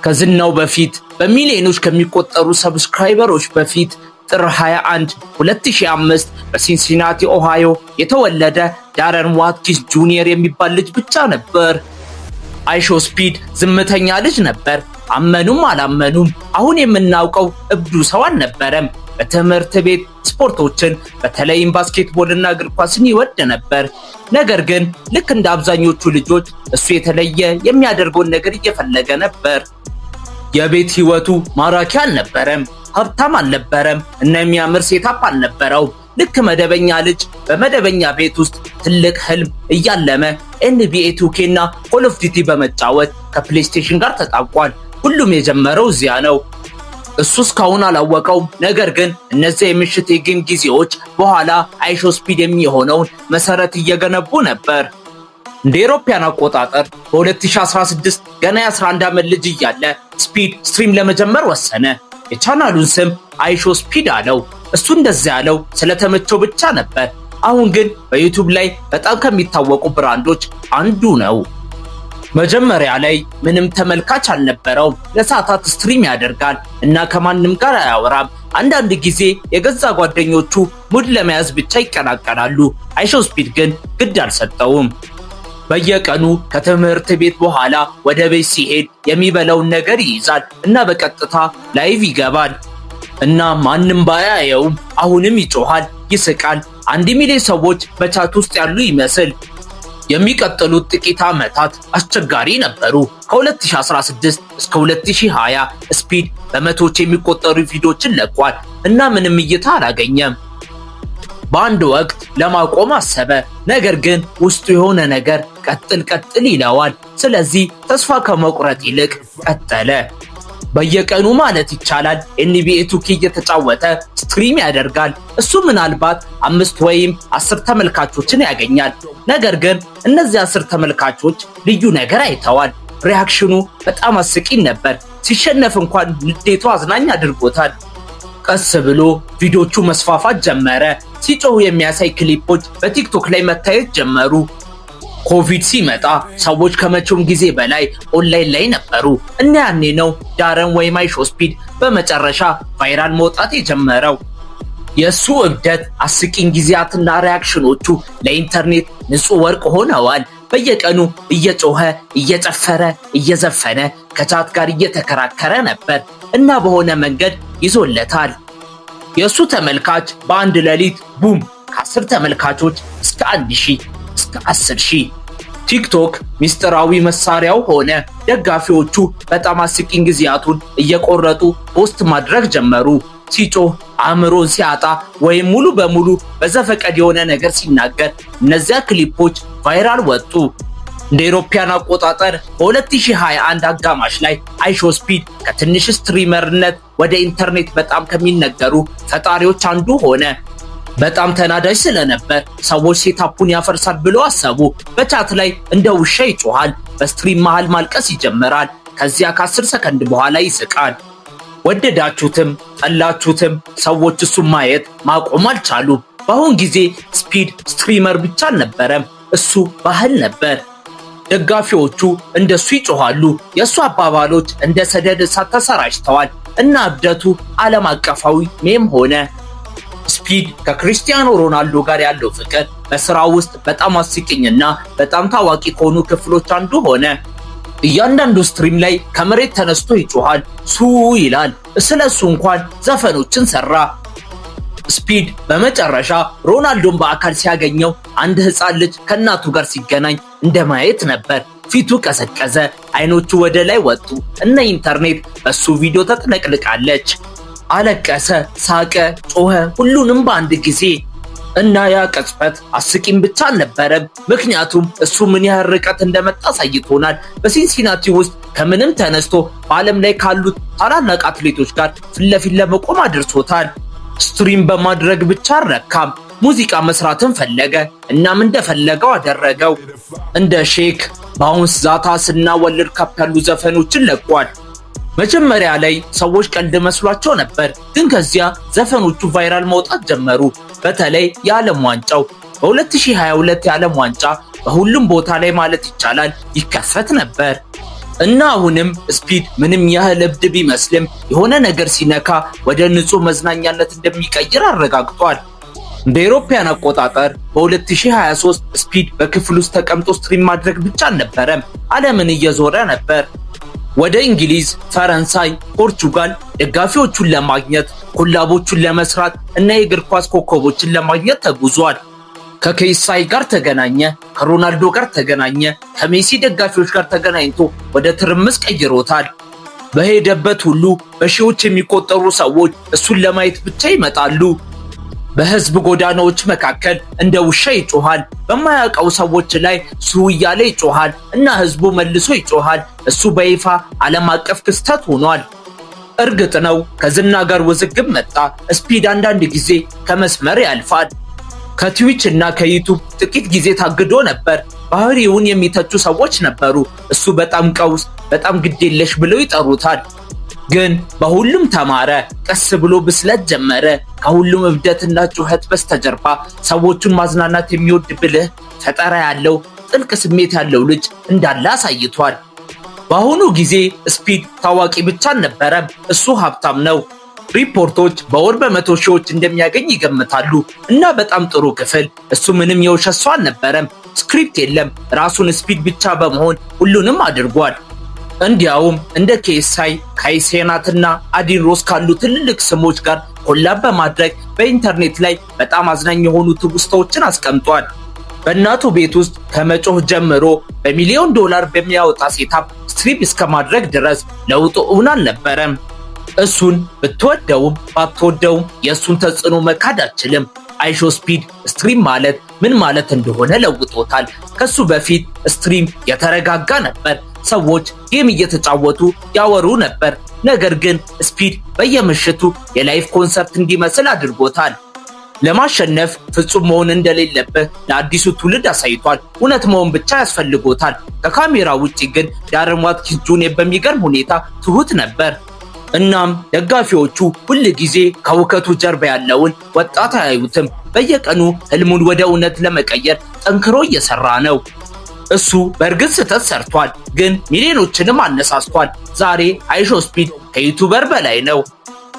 ከዝናው በፊት፣ በሚሊዮኖች ከሚቆጠሩ subscriber ኦች በፊት፣ ጥር 21 2005 በሲንሲናቲ ኦሃዮ የተወለደ ዳረን ዋትኪንስ ጁኒየር የሚባል ልጅ ብቻ ነበር። አይሾ ስፒድ ዝምተኛ ልጅ ነበር። አመኑም አላመኑም አሁን የምናውቀው እብዱ ሰው አልነበረም። በትምህርት ቤት ስፖርቶችን፣ በተለይም basketball ና እግር ኳስን ይወድ ነበር። ነገር ግን ልክ እንደ አብዛኞቹ ልጆች እሱ የተለየ የሚያደርገውን ነገር እየፈለገ ነበር። የቤት ህይወቱ ማራኪ አልነበረም። ሀብታም አልነበረም እና የሚያምር setup አልነበረውም። ልክ መደበኛ ልጅ በመደበኛ ቤት ውስጥ ትልቅ ህልም እያለመ NBA 2K እና Call of Duty በመጫወት ከ PlayStation ጋር ተጣብቋል። ሁሉም የጀመረው እዚያ ነው። እሱ እስካሁን አላወቀውም። ነገር ግን እነዚያ የምሽት የ game ጊዜዎች በኋላ አይሾ ስፒድ የሚሆነውን መሰረት እየገነቡ ነበር። እንደ አውሮፓውያን አቆጣጠር በ2016 ገና የ11 ዓመት ልጅ እያለ ስፒድ stream ለመጀመር ወሰነ። የቻናሉን ስም አይሾ ስፒድ አለው። እሱ እንደዚያ ያለው ስለተመቸው ብቻ ነበር። አሁን ግን በ YouTube ላይ በጣም ከሚታወቁ brand ኦች አንዱ ነው። መጀመሪያ ላይ ምንም ተመልካች አልነበረውም። ለሰዓታት stream ያደርጋል እና ከማንም ጋር አያወራም። አንዳንድ ጊዜ የገዛ ጓደኞቹ mood ለመያዝ ብቻ ይቀላቀላሉ። አይሾ ስፒድ ግን ግድ አልሰጠውም። በየቀኑ ከትምህርት ቤት በኋላ ወደ ቤት ሲሄድ የሚበላውን ነገር ይይዛል እና በቀጥታ live ይገባል እና ማንም ባያየውም አሁንም ይጮሃል፣ ይስቃል። 1 ሚሊዮን ሰዎች በ chat ውስጥ ያሉ ይመስል። የሚቀጥሉት ጥቂት ዓመታት አስቸጋሪ ነበሩ። ከ2016 እስከ 2020 ስፒድ በመቶዎች የሚቆጠሩ ቪዲዮዎችን ለቋል እና ምንም እይታ አላገኘም። በአንድ ወቅት ለማቆም አሰበ። ነገር ግን ውስጡ የሆነ ነገር ቀጥል ቀጥል ይለዋል። ስለዚህ ተስፋ ከመቁረጥ ይልቅ ቀጠለ። በየቀኑ ማለት ይቻላል NBA 2K እየተጫወተ stream ያደርጋል። እሱ ምናልባት 5 ወይም 10 ተመልካቾችን ያገኛል። ነገር ግን እነዚህ 10 ተመልካቾች ልዩ ነገር አይተዋል። Reaction ኑ በጣም አስቂኝ ነበር። ሲሸነፍ እንኳን ንዴቱ አዝናኝ አድርጎታል። ቀስ ብሎ ቪዲዮቹ መስፋፋት ጀመረ። ሲጮሁ የሚያሳይ ክሊፖች በ TikTok ላይ መታየት ጀመሩ። ኮቪድ ሲመጣ ሰዎች ከመቼውም ጊዜ በላይ ኦንላይን ላይ ነበሩ እና ያኔ ነው ዳረን ወይም አይሾ ስፒድ በመጨረሻ viral መውጣት የጀመረው። የእሱ እብደት፣ አስቂኝ ጊዜያትና reaction ኖቹ ለኢንተርኔት ንጹህ ወርቅ ሆነዋል። በየቀኑ እየጮኸ፣ እየጨፈረ፣ እየዘፈነ ከ chat ጋር እየተከራከረ ነበር እና በሆነ መንገድ ይዞለታል። የእሱ ተመልካች በአንድ ሌሊት boom፣ ከ10 ተመልካቾች እስከ 1000፣ እስከ 10,000። TikTok ሚስጥራዊ መሳሪያው ሆነ። ደጋፊዎቹ በጣም አስቂኝ ጊዜያቱን እየቆረጡ post ማድረግ ጀመሩ። ሲጮህ፣ አእምሮን ሲያጣ ወይም ሙሉ በሙሉ በዘፈቀድ የሆነ ነገር ሲናገር እነዚያ ክሊፖች viral ወጡ። እንደ አውሮፓውያን አቆጣጠር በ2021 አጋማሽ ላይ አይሾ ስፒድ ከትንሽ streamer ነት ወደ ኢንተርኔት በጣም ከሚነገሩ ፈጣሪዎች አንዱ ሆነ። በጣም ተናዳጅ ስለነበር ሰዎች setup ኡን ያፈርሳል ብሎ አሰቡ። በ chat ላይ እንደ ውሻ ይጮሃል። በ stream መሃል ማልቀስ ይጀምራል። ከዚያ ከ10 ሰከንድ በኋላ ይስቃል። ወደዳችሁትም ጠላችሁትም ሰዎች እሱን ማየት ማቆም አልቻሉም። በአሁን ጊዜ ስፒድ streamer ብቻ አልነበረም፣ እሱ ባህል ነበር። ደጋፊዎቹ እንደሱ ይጮኻሉ። የእሱ አባባሎች እንደ ሰደድ እሳት ተሰራጭተዋል እና እብደቱ ዓለም አቀፋዊ meme ሆነ። ስፒድ ከክሪስቲያኖ ሮናልዶ ጋር ያለው ፍቅር በስራው ውስጥ በጣም አስቂኝና በጣም ታዋቂ ከሆኑ ክፍሎች አንዱ ሆነ። እያንዳንዱ stream ላይ ከመሬት ተነስቶ ይጮሃል፣ ሱ ይላል። ስለ እሱ እንኳን ዘፈኖችን ሰራ። ስፒድ በመጨረሻ ሮናልዶን በአካል ሲያገኘው አንድ ሕፃን ልጅ ከእናቱ ጋር ሲገናኝ እንደማየት ነበር። ፊቱ ቀዘቀዘ፣ አይኖቹ ወደ ላይ ወጡ እና ኢንተርኔት በሱ ቪዲዮ ተጥለቅልቃለች። አለቀሰ፣ ሳቀ፣ ጮኸ፣ ሁሉንም በአንድ ጊዜ። እና ያ ቅጽበት አስቂኝ ብቻ አልነበረም፣ ምክንያቱም እሱ ምን ያህል ርቀት እንደመጣ አሳይቶናል። በሲንሲናቲ ውስጥ ከምንም ተነስቶ በዓለም ላይ ካሉት ታላላቅ አትሌቶች ጋር ፊት ለፊት ለመቆም አድርሶታል። Stream በማድረግ ብቻ አልረካም፣ ሙዚቃ መስራትን ፈለገ። እናም እንደፈለገው አደረገው። እንደ Shake፣ Bounce That Ass እና World Cup ያሉ ዘፈኖችን ለቋል። መጀመሪያ ላይ ሰዎች ቀልድ መስሏቸው ነበር፣ ግን ከዚያ ዘፈኖቹ viral መውጣት ጀመሩ። በተለይ የዓለም ዋንጫው፣ በ2022 የዓለም ዋንጫ በሁሉም ቦታ ላይ ማለት ይቻላል ይከፈት ነበር። እና አሁንም ስፒድ ምንም ያህል እብድ ቢመስልም የሆነ ነገር ሲነካ ወደ ንጹህ መዝናኛነት እንደሚቀይር አረጋግጧል። እንደ አውሮፓውያን አቆጣጠር በ2023 ስፒድ በክፍል ውስጥ ተቀምጦ stream ማድረግ ብቻ አልነበረም፣ ዓለምን እየዞረ ነበር። ወደ እንግሊዝ፣ ፈረንሳይ፣ ፖርቹጋል ደጋፊዎቹን ለማግኘት፣ collab ኦቹን ለመስራት እና የእግር ኳስ ኮከቦችን ለማግኘት ተጉዟል። ከኬሳይ ጋር ተገናኘ፣ ከሮናልዶ ጋር ተገናኘ፣ ከሜሲ ደጋፊዎች ጋር ተገናኝቶ ወደ ትርምስ ቀይሮታል። በሄደበት ሁሉ በሺዎች የሚቆጠሩ ሰዎች እሱን ለማየት ብቻ ይመጣሉ። በህዝብ ጎዳናዎች መካከል እንደ ውሻ ይጮሃል። በማያውቀው ሰዎች ላይ ሱ እያለ ይጮሃል እና ህዝቡ መልሶ ይጮሃል። እሱ በይፋ ዓለም አቀፍ ክስተት ሆኗል። እርግጥ ነው ከዝና ጋር ውዝግብ መጣ። ስፒድ አንዳንድ ጊዜ ከመስመር ያልፋል። ከትዊች እና ከዩቱብ ጥቂት ጊዜ ታግዶ ነበር። ባህሪውን የሚተቹ ሰዎች ነበሩ። እሱ በጣም ቀውስ፣ በጣም ግዴለሽ ብለው ይጠሩታል። ግን በሁሉም ተማረ። ቀስ ብሎ ብስለት ጀመረ። ከሁሉም እብደትና ጩኸት በስተጀርባ ሰዎቹን ማዝናናት የሚወድ ብልህ፣ ፈጠራ ያለው፣ ጥልቅ ስሜት ያለው ልጅ እንዳለ አሳይቷል። በአሁኑ ጊዜ ስፒድ ታዋቂ ብቻ አልነበረም፣ እሱ ሀብታም ነው። ሪፖርቶች በወር በመቶ ሺዎች እንደሚያገኝ ይገምታሉ እና በጣም ጥሩ ክፍል። እሱ ምንም የውሸት ሰው አልነበረም። Script የለም። ራሱን ስፒድ ብቻ በመሆን ሁሉንም አድርጓል። እንዲያውም እንደ ኬሳይ፣ ካይሴናት እና አዲን ሮስ ካሉ ትልልቅ ስሞች ጋር collab በማድረግ በኢንተርኔት ላይ በጣም አዝናኝ የሆኑ ትውስታዎችን አስቀምጧል። በእናቱ ቤት ውስጥ ከመጮህ ጀምሮ በሚሊዮን ዶላር በሚያወጣ setup stream እስከ ማድረግ ድረስ ለውጡ እውን አልነበረም። እሱን ብትወደውም ባትወደውም የእሱን ተጽዕኖ መካድ አትችልም። አይሾ ስፒድ stream ማለት ምን ማለት እንደሆነ ለውጦታል። ከሱ በፊት stream የተረጋጋ ነበር። ሰዎች game እየተጫወቱ ያወሩ ነበር። ነገር ግን ስፒድ በየምሽቱ የ live ኮንሰርት እንዲመስል አድርጎታል። ለማሸነፍ ፍጹም መሆን እንደሌለብህ ለአዲሱ ትውልድ አሳይቷል። እውነት መሆን ብቻ ያስፈልጎታል። ከካሜራ ውጪ ግን ዳረን ዋትኪንስ ጁኒየር በሚገርም ሁኔታ ትሁት ነበር። እናም ደጋፊዎቹ ሁል ጊዜ ከሁከቱ ጀርባ ያለውን ወጣት አያዩትም። በየቀኑ ህልሙን ወደ እውነት ለመቀየር ጠንክሮ እየሰራ ነው። እሱ በእርግጥ ስህተት ሰርቷል፣ ግን ሚሊዮኖችንም አነሳስቷል። ዛሬ አይሾ ስፒድ ከ YouTuber በላይ ነው።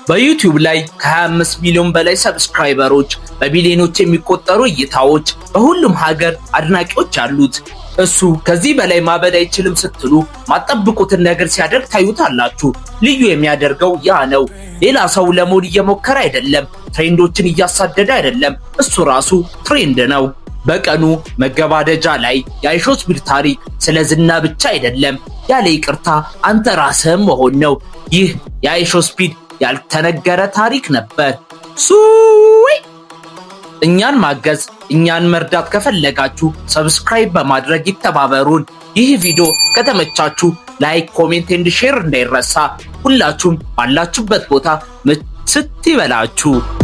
በዩቲዩብ ላይ ከ25 ሚሊዮን በላይ subscriber ኦች፣ በቢሊዮኖች የሚቆጠሩ እይታዎች፣ በሁሉም ሀገር አድናቂዎች አሉት። እሱ ከዚህ በላይ ማበድ አይችልም ስትሉ ማትጠብቁትን ነገር ሲያደርግ ታዩታላችሁ። ልዩ የሚያደርገው ያ ነው። ሌላ ሰው ለመሆን እየሞከረ አይደለም። Trend ኦችን እያሳደደ አይደለም። እሱ ራሱ trend ነው። በቀኑ መገባደጃ ላይ የአይሾ ስፒድ ታሪክ ስለ ዝና ብቻ አይደለም፣ ያለ ይቅርታ አንተ ራስህም መሆን ነው። ይህ የአይሾ ስፒድ ያልተነገረ ታሪክ ነበር። ሱይ እኛን ማገዝ፣ እኛን መርዳት ከፈለጋችሁ subscribe በማድረግ ይተባበሩን። ይህ ቪዲዮ ከተመቻችሁ like፣ comment and share እንዳይረሳ። ሁላችሁም ባላችሁበት ቦታ ምችት ይበላችሁ።